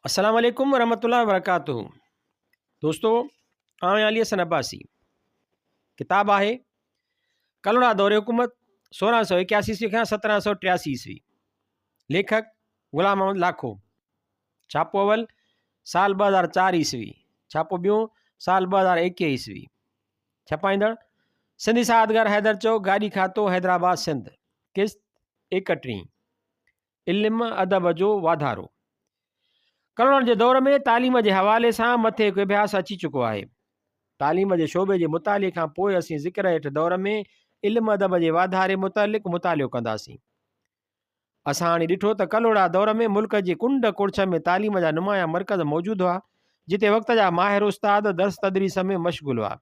السلام عليڪم ورحمة الله وبرڪاته دوستو آئون علي حسن عباسي ڪتاب آهي ڪلهوڙا دور حڪومت 1681 عيسوي کان 1783 عيسوي ليکڪ غلام محمد لاکو ڇاپو اول سال 2004 عيسوي ڇاپو ٻيون سال 2021 عيسوي ڇپائيندڙ سنڌي ساهتگار حيدر چوڪ گاڏي کاتو حيدرآباد سنڌ قسط 31 علم ادب جو واڌارو. ڪلهوڙن جي دور ۾ تعليم جي حوالي سان مٿي هڪ اڀياس اچي چڪو آهي. تعليم جي شعبي جي مطالعي کان پوء اسين ذڪر هيٺ دور ۾ علم ادب جي واڌاري متعلق مطالعو ڪنداسين. اسان هاڻي ڏٺو ته ڪلهوڙا دور ۾ ملڪ جي ڪنڊ ڪڙڇ ۾ تعليم جا نمايان مرڪز موجود هئا، جتي وقت جا ماهر استاد درس تدريس ۾ مشغول هئا.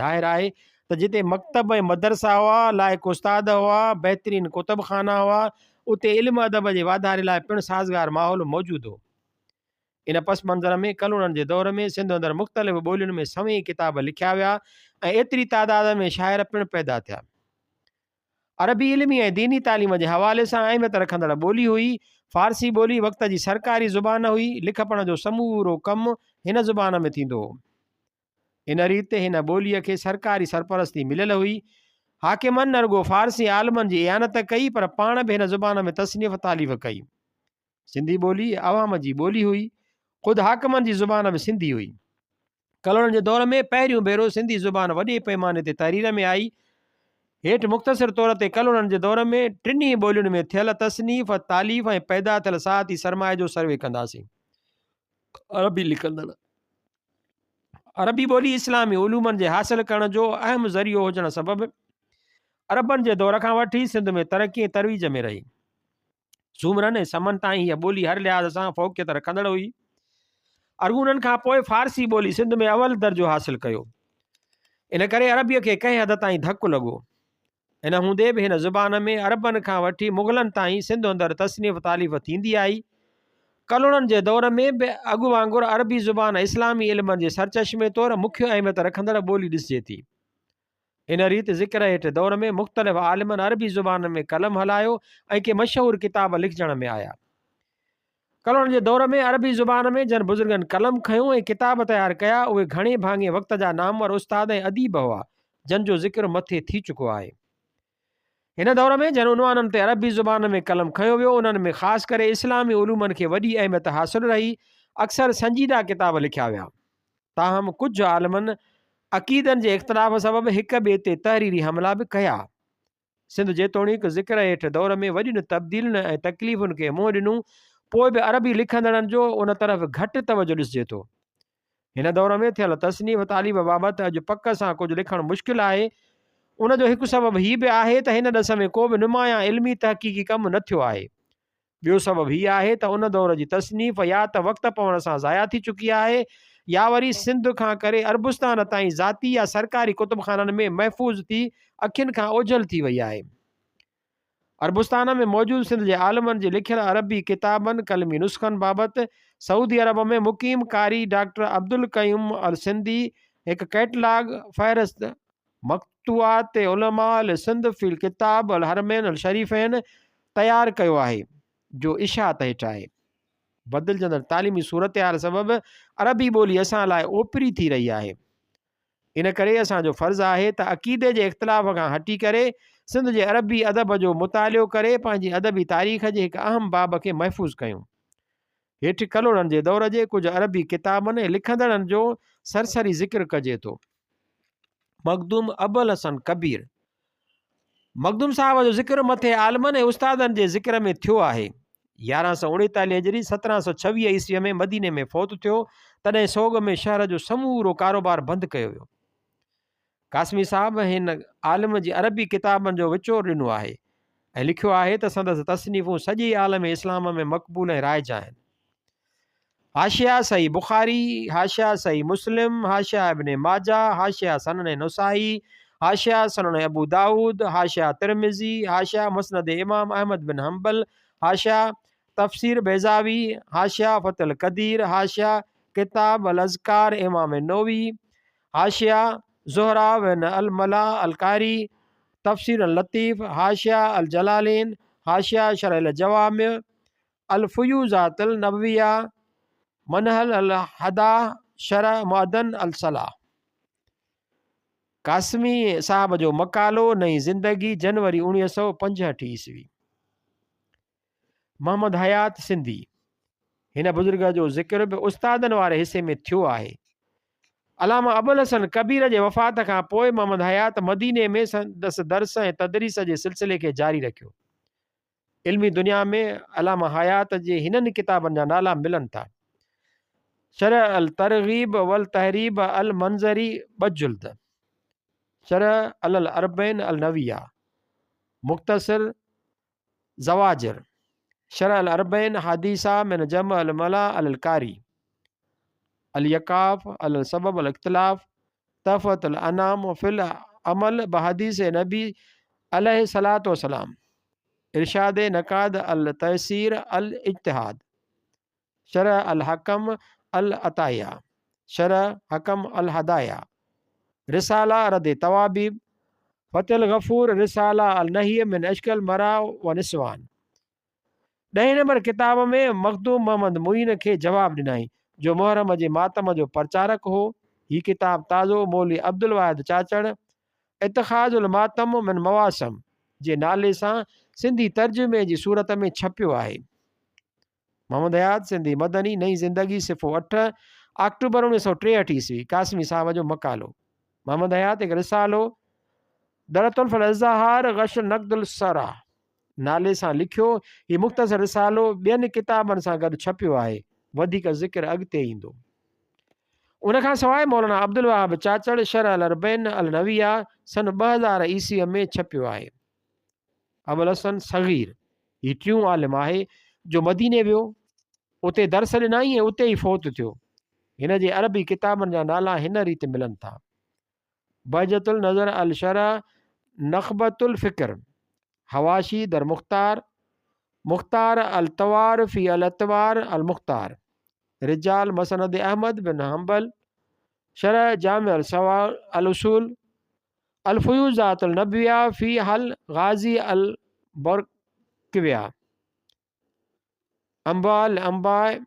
ظاهر آهي ته جتي مڪتب ۽ مدرسا هئا، لائق استاد هئا، بهترين ڪتب خانا هئا، اتي علم ادب جي واڌاري لاء پڻ سازگار ماحول موجود هو. ان پس منظر ۾ ڪلهوڙن جي دور ۾ سنڌ اندر مختلف ٻولين ۾ سوين ڪتاب لکيا ويا ۽ ايتري تعداد ۾ شاعر پڻ پيدا ٿيا. عربي علمي ۽ ديني تعليم جي حوالي سان اهميت رکندڙ ٻولي هئي. فارسي ٻولي وقت جي سرڪاري زبان هئي. لکپڙهه جو سمورو ڪم هن زبان ۾ ٿيندو هو. ان ريت هن ٻوليء کي سرڪاري سرپرستي مليل هئي. حاڪمن نه رڳو فارسي عالمن جي اعانت ڪئي پر پاڻ به هن زبان ۾ تصنيف تاليف ڪئي. سنڌي ٻولي عوام جي ٻولي هئي. خود حاڪمن جي زبان به سنڌي هئي. ڪلهوڙن جي دور ۾ پهريون ڀيرو سنڌي زبان وڏي پئماني تي تحرير ۾ آئي. هيٺ مختصر طور تي ڪلهوڙن جي دور ۾ ٽنهي ٻولين ۾ ٿيل تصنيف، تاليف ۽ پيدا ٿيل ساهتي سرمائي جو سروي ڪنداسين. عربي لکندڙ عربي ٻولي اسلامي علومن جي حاصل ڪرڻ جو اهم ذريعو هجڻ سبب عربن جي دور کان وٺي سنڌ ۾ ترقي ۽ ترويج ۾ رهي. سومرن ۽ سمن تائين هيء ٻولي هر لحاظ سان فوقيت رکندڙ هئي. ارغونن کان پوء فارسي ٻولي سنڌ ۾ اول درجو حاصل ڪيو. ان ڪري عربيء کي ڪنهن حد تائين ڌڪ لڳو. ان هوندي به هن زبان ۾ عربن کان وٺي مغلن تائين سنڌ اندر تصنيف تاليف ٿيندي آئي. ڪلهوڙن جي دور ۾ به اڳ وانگر عربي زبان اسلامي علمن جي سرچشمي طور مکيه اهميت رکندڙ ٻولي ڏسجي ٿي. ان ريت ذڪر هيٺ دور ۾ مختلف عالمن عربي زبان ۾ قلم هلايو ۽ ڪي مشهور ڪتاب لکجڻ ۾ آيا. ڪلهوڙن جي دور ۾ عربي زبان ۾ جن بزرگن قلم کنيو ۽ ڪتاب تيار ڪيا، اهي گهڻي ڀاڱي وقت جا نامور استاد ۽ اديب هئا، جن جو ذڪر مٿي ٿي چڪو آهي. هن دور ۾ جن عنوانن تي عربي زبان ۾ قلم کنيو ويو، انهن ۾ خاص ڪري اسلامي علومن کي وڏي اهميت حاصل رهي، اڪثر سنجيده ڪتاب لکيا ويا. تاهم ڪجهه عالمن عقيدن جي اختلاف سبب هڪ ٻئي تي تحريري حملا به ڪيا. سنڌ جيتوڻيڪ ذڪر هيٺ دور ۾ وڏين تبديلين ۽ تڪليفن کي منهن ڏنو، پوء به عربي لکندڙن جو ان طرف گهٽ توجهه ڏسجي ٿو. هن دور ۾ ٿيل تصنيف تاليف بابت اڄ پڪ سان ڪجهه لکڻ مشڪل آهي. ان جو هڪ سبب هي به آهي ته هن ڏس ۾ ڪو به نمايان علمي تحقيقي ڪم نه ٿيو آهي. ٻيو سبب هي آهي ته ان دور جي تصنيف يا ته وقت پوڻ سان ضايع ٿي چڪي آهي يا وري سنڌ کان ڪري عربستان تائين ذاتي يا سرڪاري ڪتبخانن ۾ محفوظ ٿي اکين کان اوجهل ٿي وئي آهي. عربستان ۾ موجود سنڌ جي عالمن جي لکيل عربي ڪتابن، قلمي نسخن بابت سعودي عرب ۾ مقيم قاري ڊاڪٽر عبدالقيوم السنڌي هڪ ڪئٽلاگ، فهرست، مقطوعات علماء السنڌ في الڪتاب الحرمين الشريفين، تيار ڪيو آهي، جو اشاعت هيٺ آهي. بدلجندڙ تعليمي صورتحال سبب عربي ٻولي اسان لاء اوپري ٿي رهي آهي. ان ڪري اسان جو فرض آهي ته عقيدي جي اختلاف کان هٽي ڪري سنڌ جي عربي ادب جو مطالعو ڪري پنهنجي ادبي تاريخ جي هڪ اهم باب کي محفوظ ڪيون. هيٺ ڪلهوڙن جي دور جي ڪجهه عربي ڪتابن ۽ لکندڙن جو سرسري ذڪر ڪجي ٿو. مخدوم ابوالحسن ڪبير، مخدوم صاحب جو ذڪر مٿي عالمن ۽ استادن جي ذڪر ۾ ٿيو آهي. 1139 هجري 1726 عيسويء ۾ مديني ۾ فوت ٿيو، تڏهن سوڳ ۾ شهر جو سمورو ڪاروبار بند ڪيو ويو. قاسمي صاحب هن عالم جي عربي ڪتابن جو وچور ڏنو آهي ۽ لکيو آهي ته سندس تصنيفون سڄي عالم اسلام ۾ مقبول ۽ رائج آهن. حاشيه صحيح بخاري، حاشيه صحيح مسلم، حاشيه ابن ماجه، حاشيه سنن نسائي، حاشيه سنن ابو داؤد، حاشيه ترمذي، حاشيه مسند امام احمد بن حنبل، حاشيه تفسير بيضاوي، حاشيه فتح القدير، حاشيه ڪتاب الاذڪار امام نووي، حاشيه زهره بن الملا القاري، تفسير اللطيف، حاشيه الجلالين، حاشيه شرح الجوامع، الفيوضات النبويه، منهل الهديٰ شرح معدن الصلاح. قاسمي صاحب جو مقالو نئين زندگي جنوري 1965 عيسوي. محمد حيات سنڌي، هن بزرگ جو ذڪر به استادن واري حصي ۾ ٿيو آهي. علامه ابوالحسن ڪبير جي وفات کان پوء محمد حيات مديني ۾ سندس درس ۽ تدريس جي سلسلي کي جاري رکيو. علمي دنيا ۾ علامه حيات جي هنن ڪتابن جا نالا ملن ٿا. شرح الترغيب والتهريب المنظري ٻه جلد، شرح علی الاربعين النوويه، مختصر زواجر، شرح الاربعين حديثه من جمع الملا على القاري، اليقاف على السبب الاختلاف، تحفة الانام في العمل بحديث نبي عليه الصلاة والسلام، ارشاد نقاد التيسير الاجتهاد، شرح الحڪم العطايا، شرح حڪم الهدايا، رساله رد توابيب، فتح الغفور رساله النهي من عشق المرأة ونسوان. ڏهين نمبر ڪتاب ۾ مخدوم محمد معين کي جواب ڏنائين، جو محرم جي ماتم جو پرچارڪ هو. هي ڪتاب تازو مولوي عبدالواحد چاچڙ اتخاذ الماتم من مواسم جي نالي سان سنڌي ترجمي جي صورت ۾ ڇپيو آهي. محمد حيات سنڌي مدني نئين زندگي صفحو اٺ، آڪٽوبر 1963 عيسوي، قاسمي صاحب جو مقالو. محمد حيات هڪ رسالو درة الازهار غش نقد السرا نالي سان لکيو. هي مختصر رسالو ٻين ڪتابن سان گڏ ڇپيو آهي. وڌيڪ ذڪر اڳتي ايندو. ان کان سواء مولانا عبدالوهاب چاچڙ شرح الاربعين النوويه سن 2000 عيسويء ۾ ڇپيو آهي. ابوالحسن صغير هي ٽيون عالم آهي جو مديني ويو، اتي درس ڏنائين ۽ اتي ئي فوت ٿيو. هن جي عربي ڪتابن جا نالا هن ريت ملن ٿا. بهجة النظر الشرح نخبة الفڪر، حواشي در مختار، مختار الطوار في الاطوار المختار، رجال مسند احمد بن حنبل، شرح جامع الاصول، الفيوضات النبوية في حل غازي البركوية، انباء الانباء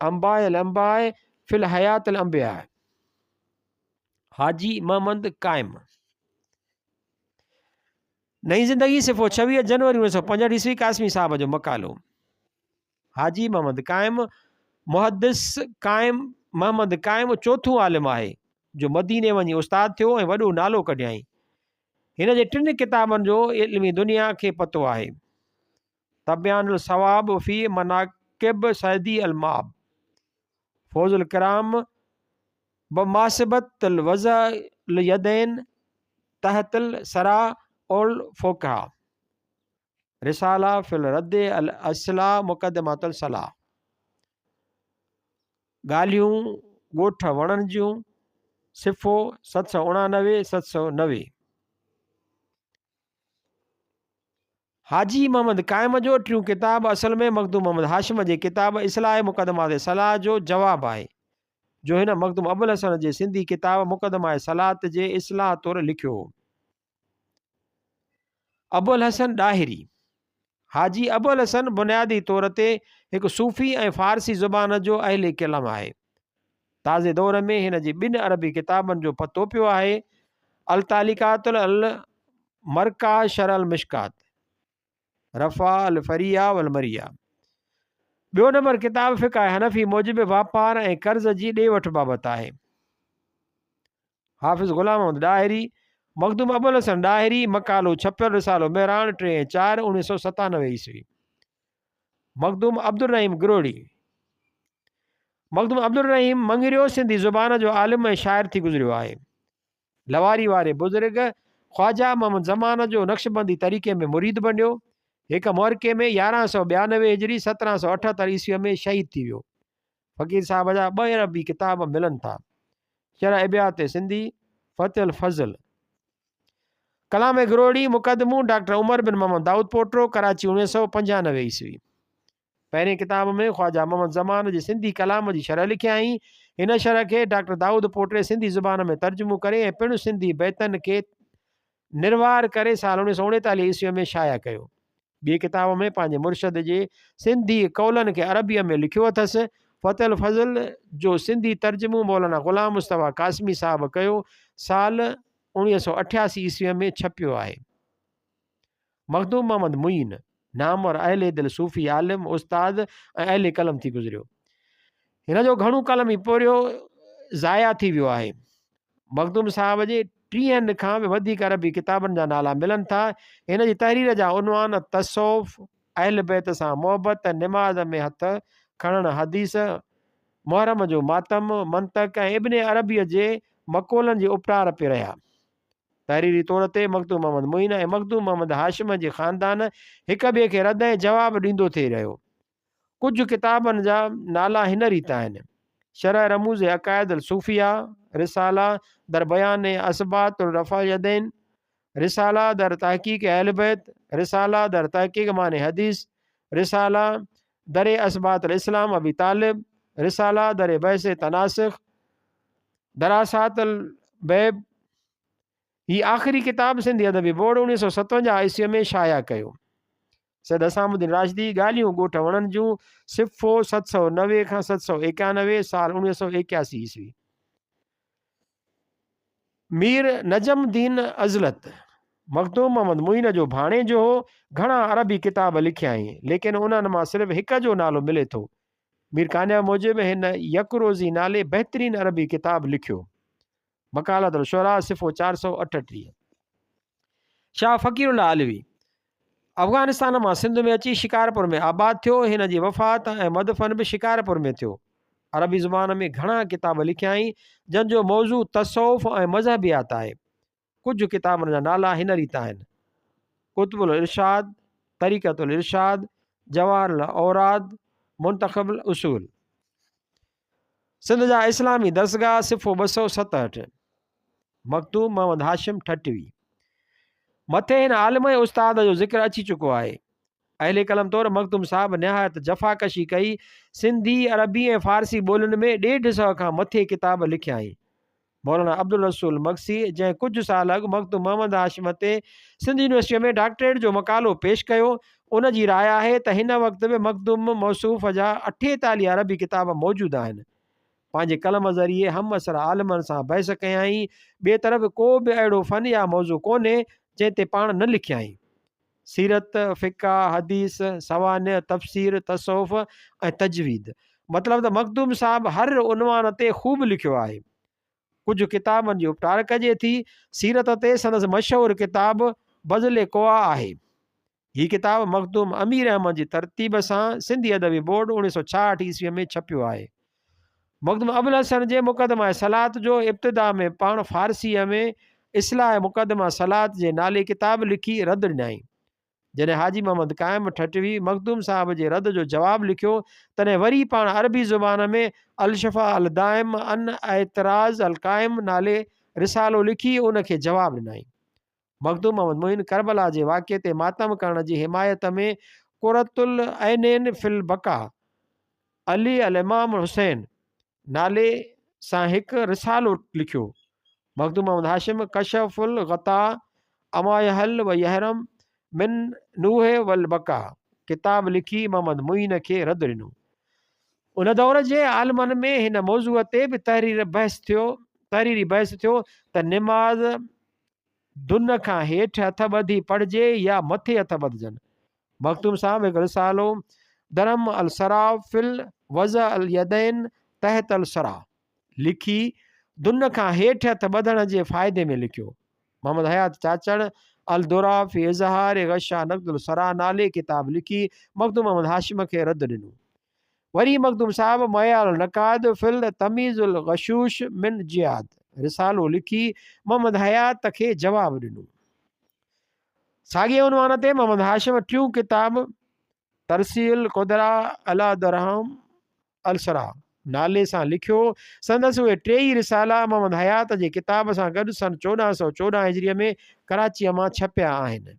انباء الانباء في الحياة الانبياء. حاجي محمد قائم. نئين زندگي صفحو 26 جنوري 1965 عيسوي قاسمي صاحب جو مقالو. حاجي محمد قائم محدث قائم محمد قائم چوٿون عالم آهي جو مديني وڃي استاد ٿيو ۽ وڏو نالو ڪڍيائين. هن جي ٽن ڪتابن جو علمي دنيا کي پتو آهي. تبيان الصواب في مناقب سعدي الماب، فوز الڪرام بمناسبة الوضع اليدين تحت الثريٰ والفوقها، رساله في الرد الاصلاح مقدمة الصلاح. ڳالهيون ڳوٺ وڻن جون، صفحو 789، 790. حاجي محمد قائم جو ٽيون ڪتاب اصل ۾ مخدوم محمد هاشم جي ڪتاب اصلاح مقدمات صلاح جو جواب آهي، جو هن مخدوم ابوالحسن جي سنڌي ڪتاب مقدمه صلات جي اصلاح طور لکيو هو. ابوالحسن ڏاهري، حاجي ابوالحسن بنيادي طور تي هڪ صوفي ۽ فارسي زبان جو اهل قلم آهي. تازي دور ۾ هن جي ٻن عربي ڪتابن جو پتو پيو آهي، التعليقات المرقع شرح المشڪات، رفع الفريعه والمريعه. ٻيو نمبر ڪتاب فقه حنفي موجب واپار ۽ قرض جي ڏي وٺ بابت آهي. حافظ غلام محمد ڏاهري، مخدوم ابوالحسن ڏاهري، مقالو ڇپيل رسالو مهراڻ 3 ۽ 4، 1997 عيسوي. مخدوم عبدالرحيم گروهڙي، مخدوم عبدالرحيم مڱريو سنڌي زبان جو عالم ۽ شاعر ٿي گذريو آهي. لواري واري بزرگ خواجه محمد زمان جو نقشبندي طريقي ۾ مريد بنيو. هڪ معرڪي ۾ 1192 هجري 1778 عيسويء ۾ شهيد ٿي ويو. فقير صاحب جا ٻه عربي ڪتاب ملن ٿا. شرح ابيات سنڌي، فتح الفضل. ڪلام گروهڙي، مقدمو، ڊاڪٽر عمر بن محمد دائود پوٽو، ڪراچي 1995 عيسوي. پهرين ڪتاب ۾ خواجه محمد زمان جي سنڌي ڪلام جي شرح لکيائين. هن شرح کي ڊاڪٽر دائود پوٽي سنڌي زبان ۾ ترجمو ڪري ۽ پڻ سنڌي بيتن کي نروار ڪري سال 1939 عيسويء ۾ شايع ڪيو. ٻئي ڪتاب ۾ پنهنجي مرشد جي سنڌي قولن کي عربيء ۾ لکيو اٿس. فتح الفضل جو سنڌي ترجمو مولانا غلام مصطفيٰ قاسمي صاحب ڪيو، سال 1988 عيسويء ۾ ڇپيو آهي. مخدوم محمد معين نامور اهل دل صوفي عالم، استاد ۽ اهل قلم ٿي گذريو. هن جو گهڻو قلمي پورهيو ضايع ٿي ويو آهي. مخدوم صاحب جي ٽيهن کان به وڌيڪ عربي ڪتابن جا نالا ملن ٿا. هن جي تحرير جا عنوان تصوف، اهل بيت سان محبت، نماز ۾ هٿ کڻڻ، حديث، محرم جو ماتم، منطق ۽ ابن عربيء جي مقولن جي اپٽار پئي رهيا. تحريري طور تي مخدوم محمد معين ۽ مخدوم محمد هاشم جي خاندان هڪ ٻئي کي رد ۽ جواب ڏيندو ٿي رهيو. ڪجهه ڪتابن جا نالا هن ريت آهن، شرح رموز عقائد الصوفيه، رساله در بيان اثبات الرفع اليدين، رساله در تحقيق اهل بيت، رساله در تحقيق معني حديث، رساله در اثبات الاسلام ابي طالب، رساله در بحث تناسخ، دراسات البيب، هي آخري ڪتاب سنڌي ادبي بورڊ 1957 عيسويء ۾ شايع ڪيو. سيد حسام الدين راشدي، ڳالهيون ڳوٺ وڻن جون، صفحو 790 کان 791، سال 1981 عيسوي. مير نجم الدين عزلت، مخدوم محمد معين جو ڀاڻيجو هو، گهڻا عربي ڪتاب لکيائين، ليڪن انهن مان صرف هڪ جو نالو ملي ٿو. مير قانع موجب هن يڪ روزي نالي بهترين عربي ڪتاب لکيو. مقالات الشعراء صفحو 438. شاهه فقير الله علوي افغانستان مان سنڌ ۾ اچي شڪارپور ۾ آباد ٿيو. هن جي وفات ۽ مدفن به شڪارپور ۾ ٿيو. عربي زبان ۾ گهڻا ڪتاب لکيائين، جن جو موضوع تصوف ۽ مذهبيات آهي. ڪجهه ڪتابن جا نالا هن ريت آهن، قطب الارشاد، طريقة الارشاد، جواهر الاوراد، منتخب الاصول. سنڌ جا اسلامي درسگاهه صفحو 267. مخدوم محمد هاشم ٺٽوي. مٿي هن عالم ۽ استاد جو ذڪر اچي چڪو آهي. اهل قلم طور مخدوم صاحب نهايت جفاڪشي ڪئي. سنڌي، عربي ۽ فارسي ٻولين ۾ ڏيڍ سئو کان مٿي ڪتاب لکيائين. مولانا عبدالرسول مگسي جنهن ڪجهه سال اڳ مخدوم محمد هاشم تي سنڌ يونيورسٽيء ۾ ڊاڪٽريٽ جو مقالو پيش ڪيو، ان جي راء آهي ته هن وقت به مخدوم موصوف جا اٺيتاليهه عربي ڪتاب موجود آهن. پنهنجي قلم ذريعي همعصر عالمن سان بحث ڪيائين. ٻئي طرف ڪو به اهڙو فن يا موضوع ڪونهي، جنهن تي پاڻ نه لکيائين. سيرت، فقه، حديث، سوانح، تفسير، تصوف ۽ تجويد. مطلب ته مخدوم صاحب هر عنوان تي خوب لکيو آهي. ڪجهه ڪتابن جي اپٽار ڪجي ٿي. سيرت تي سندس مشهور ڪتاب بذل قوا آهي. هي ڪتاب مخدوم امير احمد جي ترتيب سان سنڌي ادبي بورڊ 1966 عيسويء ۾ ڇپيو آهي. مخدوم ابوالحسن جي مقدمه صلات جو ابتدا ۾ پاڻ فارسيء ۾ اصلاح مقدمه صلات جي نالي ڪتاب لکي رد ڏنائين. جڏهن حاجي محمد قائم ٺٽوي مخدوم صاحب جي رد جو جواب لکيو، تڏهن وري پاڻ عربي زبان ۾ الشفاء الدائم عن اعتراض القائم نالي رسالو لکي ان کي جواب ڏنائين. مخدوم محمد معين ڪربلا جي واقعي تي ماتم ڪرڻ جي حمايت ۾ قرة العينين في البقاء علي الامام الحسين نالي سان هڪ رسالو لکيو. مخدوم محمد هاشم ڪشف الغطاء عما يحل و يحرم من نوح والبقاء ڪتاب لکي محمد معين کي رد ڏنو. ان دور جي عالمن ۾ هن موضوع تي به تحريري بحث ٿيو ته نماز دن کان هيٺ هٿ ٻڌي پڙهجي يا مٿي هٿ ٻڌجن. مخدوم صاحب هڪ رسالو درم السرا في الوضع اليدين تحت السرا لکي دن کان هيٺ هٿ ٻڌڻ جي فائدي ۾ لکيو. محمد حيات چاچڙ الدرا في اظهار غشا نقد السرا نالي ڪتاب لکي مخدوم محمد هاشم کي رد ڏنو. وري مخدوم صاحب معيار النقاد في التمييز الغشوش من جياد رسالو لکي محمد حيات کي جواب ڏنو. ساڳئي عنوان تي محمد هاشم ٽيون ڪتاب ترسيل القدرة علي درهم السرا نالي سان لکيو. سندس اهي ٽيئي رسالا محمد حيات جي ڪتاب سان گڏ سن 1414 هجريء ۾ ڪراچيء مان ڇپيا آهن.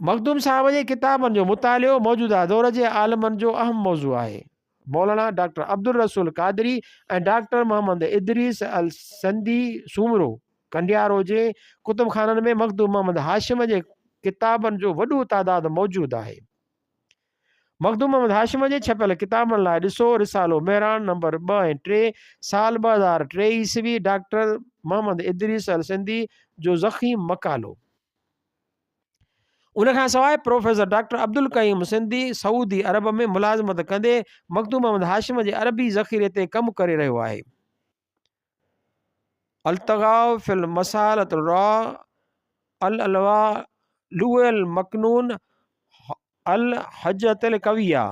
مخدوم صاحب جي ڪتابن جو مطالعو موجوده دور جي عالمن جو اهم موضوع آهي. مولانا ڊاڪٽر عبدالرسول قادري ۽ ڊاڪٽر محمد ادريس السندي سومرو ڪنڊيارو جي ڪتبخانن ۾ مخدوم محمد هاشم جي ڪتابن جو وڏو تعداد موجود آهي. مخدوم محمد هاشم جي ڇپيل ڪتابن لاء ڏسو رسالو مهراڻ نمبر 2 ۽ 3، سال 2003 عيسوي، ڊاڪٽر محمد ادريس السنڌي جو ضخيم مقالو. ان کان سواء پروفيسر ڊاڪٽر عبدالقيوم سنڌي سعودي عرب ۾ ملازمت ڪندي مخدوم محمد هاشم جي عربي ذخيري تي ڪم ڪري رهيو آهي. التغاء في المسالة الراء الالواء لوء المڪنون الحجة القويه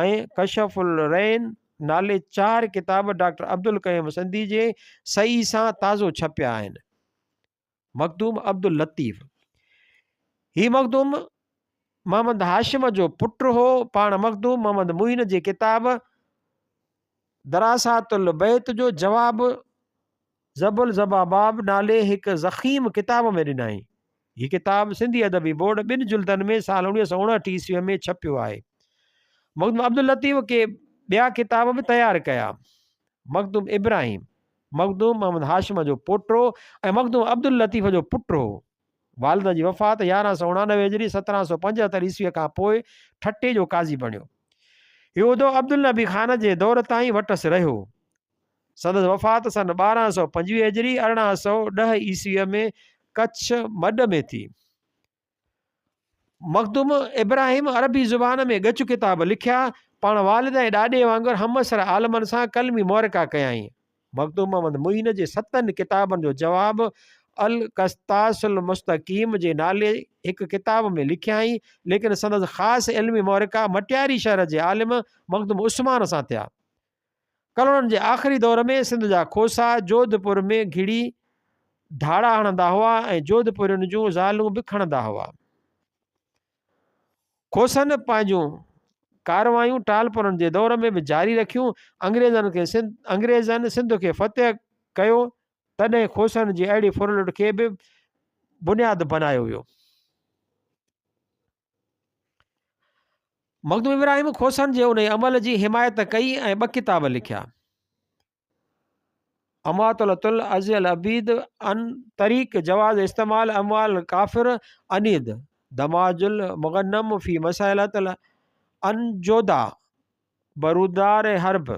۽ ڪشف الرين نالي چار ڪتاب ڊاڪٽر عبدالقيوم سنڌي جي صحيح سان تازو ڇپيا آهن. مخدوم عبداللطيف، هي مخدوم محمد هاشم جو پٽ هو. پاڻ مخدوم محمد معين جي ڪتاب دراسات البيت جو جواب ضب الضباباب نالي هڪ ضخيم ڪتاب ۾ ڏنائين. هي ڪتاب سنڌي ادبي بورڊ ٻن جلدن ۾ سال 1959 عيسويء ۾ ڇپيو آهي. مخدوم عبداللطيف ڪي ٻيا ڪتاب به تيار ڪيا. مخدوم ابراهيم، مخدوم محمد هاشم جو پوٽو ۽ مخدوم عبداللطيف جو پٽ هو. والد جي وفات 1189 هجري 1775 عيسويء کان پوء ٺٽي جو قاضي بڻيو. هي عهدو عبدالنبي خان جي دور تائين وٽس رهيو. سندس وفات سن 1225 هجري 1810 عيسويء ۾ ڪڇ مڏ ۾ ٿي. مخدوم ابراهيم عربي زبان ۾ ڳچ ڪتاب لکيا. پاڻ والد ۽ ڏاڏي وانگر همعصر عالمن سان قلمي معرڪا ڪيائين. مخدوم محمد معين جي ستن ڪتابن جو جواب القسطاس المستقيم جي نالي هڪ ڪتاب ۾ لکيائين، ليڪن سندس خاص علمي معرڪا مٽياري شهر جي عالم مخدوم عثمان سان ٿيا. ڪلهوڙن جي آخري دور ۾ سنڌ جا کوسا جوڌپور ۾ گهڙي ڌاڙا هڻندا هئا ۽ جوڌپورين جون زالون به کڻندا هئا. کوسن پنهنجون ڪارروايون ٽالپرن جي دور ۾ به جاري رکيون. انگريزن کي انگريزن سنڌ کي فتح ڪيو تڏهن کوسن جي اهڙي ڦرلٽ کي به بنياد بنايو ويو. مخدوم ابراهيم کوسن جي انهي عمل جي حمايت ڪئي ۽ ٻه ڪتاب لکيا. اماطلة العزي العبيد عن طريق جواز استعمال اموال الڪافر عنيد دماج المغنم في مسئلة الانجودا برودار حرب.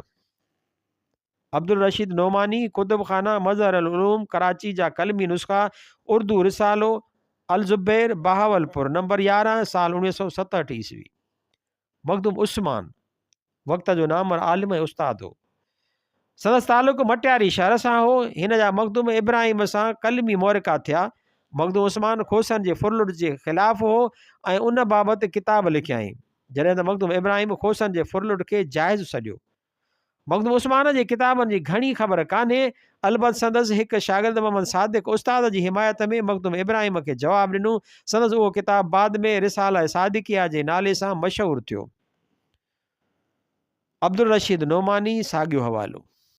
عبدالرشيد نعماني، ڪتب خانه مظهر العلوم ڪراچي جا قلمي نسخا، اردو رسالو، الزبير، بهاولپور، نمبر 11، سال 1967 عيسوي. مخدوم عثمان، وقت جو نامور عالم ۽ استاد هو. سندس تعلق مٽياري شهر سان هو. هن جا مخدوم ابراهيم سان قلمي معرڪا ٿيا. مخدوم عثمان کوسن جي ڦرلٽ جي خلاف هو ۽ ان بابت ڪتاب لکيائين. جڏهن ته مخدوم ابراهيم کوسن جي ڦرلٽ کي جائز سڏيو. مخدوم عثمان جي ڪتابن جي گهڻي خبر ڪانهي، البت سندس هڪ شاگرد محمد صادق استاد جي حمايت ۾ مخدوم ابراهيم کي جواب ڏنو. سندس اهو ڪتاب بعد ۾ رساله صادقيه جي نالي سان مشهور ٿيو. عبدالرشيد نعماني، ساڳيو حوالو.